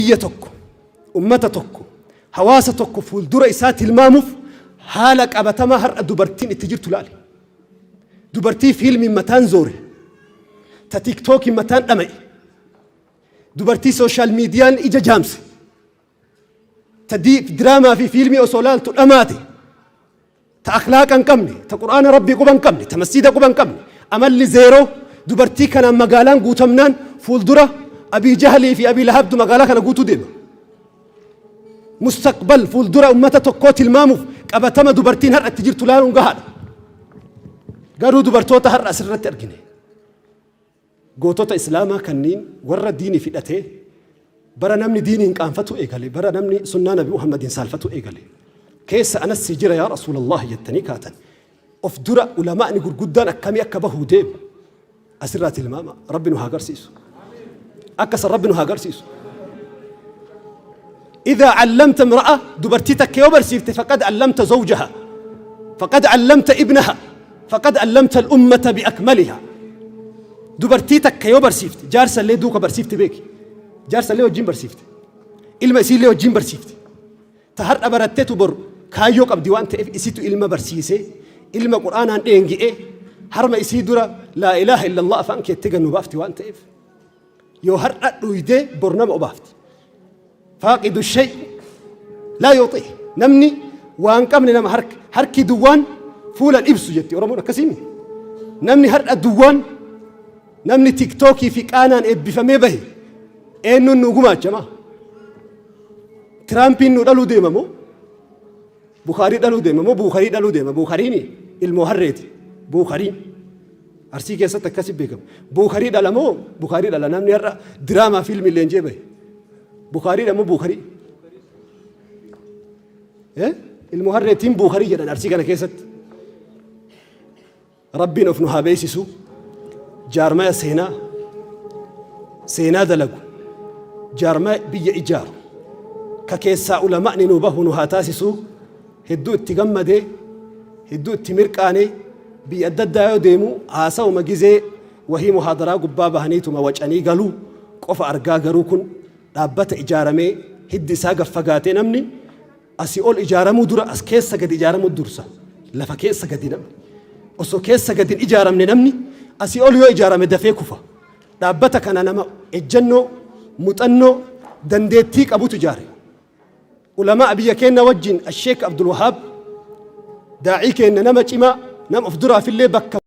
Biyya tokko, ummata tokko, hawaasa tokko fuuldura isaa tilmaamuuf haala qabatamaa har'a dubartiin itti jirtu laali. Dubartii fiilmiin mataan zoore, ta tiiktookiin mataan dhama'e, dubartii sooshaal miidiyaan ija jaamse, ta diraamaa fi fiilmii osoo laaltu dhamaate, ta akhlaaqa hin qabne, ta Qur'aana Rabbii quba hin qabne, ta masjiida quba hin qabne, amalli zeeroo, dubartii kanaan magaalaan guutamnaan fuuldura Abii Jahlii fi Abii Lahabtu magaalaa kana guutuu deema. Mustaqbal fuuldura ummata tokkoo tilmaamuuf qabatama dubartiin har'a itti jirtu laaluun gahaadha. Garuu dubartoota har'a asirratti argine. Gootota Islaamaa kanniin warra diini fidhatee bara namni diiniin qaanfatuu eegale, bara namni sunnaa Nabi Muhammadiin saalfatuu eegale. Keessa anas si jira yaa Rasuulallah jettanii kaatan. Of dura ulamaa'ni gurguddaan akkamii akka bahuu deemu asirraa tilmaama. Rabbi nu haa garsiisu. Akka san Rabbi nu haa garsiisu. إذا علمت امرأة دبرتي تكا yoo barsiifte فقد علمت زوجها فقد علمت ابنها فقد علمت الأمة بأكملها. Dubartii takka yoo barsiifte, jaarsa illee duuka barsiifte, beeki, jaarsa illee wajjin barsiifte, ilma isiillee wajjin barsiifte. Ta har'a baratteetu bor kaayyoo qabdi waan ta'eef isitu ilma barsiisee, ilma Qur'aanaan dheengi'ee, harma isii dura لا إله إلا الله afaan keetti gannu baafti waan ta'eef, yoo har'a dhuydee bor nama obaafti. فاقد الشيء لا يعطيه. Namni waan qabne nama harki duwwaan fuulan ibsu jetti Oromoon, akkasiimi. Namni har'a duwwaan, namni tiktookii fi qaanaan eebbifamee bahe, eenyuun nu gumaachama? Tiraampiin nu dhaluu deema moo Bukaarii dhaluu deema moo Buukarii dhaluu deema? Buukariini ilmoo harreeti. Buukariin Arsii keessatti akkasi beekama. Buukarii dhala moo Bukaarii dhala? Namni har'a diraamaa fiilmii leenjee bahe, Bukaariidha moo Buukarii? Ilmoo harreetiin Buukarii jedhan Arsii kana keessatti. Rabbiin of nu haa beeksisu. Jaarmaya seenaa seenaa dalagu, jaarmaya biyya ijaaru, ka keessaa ulama'ni nu bahu nu haa taasisu. Hedduu itti gammadee, hedduu itti mirqaanee, biyya adda addaa yoo deemu haasa'uma gizee wahii muhaadaraa gubbaa bahaniituma wacanii galuu qofa argaa, garuu kun dhaabbata ijaaramee hiddi isaa gaffagaatee, namni asii ol ijaaramuu dura as keessa gadi ijaaramuu dursa. Lafa keessa gadi namni osoo keessa gadi hin ijaaramne, namni asii ol yoo ijaarame dafee kufa. Dhaabbata kana nama ejjennoo, muuxannoo, dandeettii qabutu ijaare. Ulamaa biyya keenya wajjin Asheek Abdul Wahaab daa'ii keenya, nama cimaa, nama of duraafillee bakka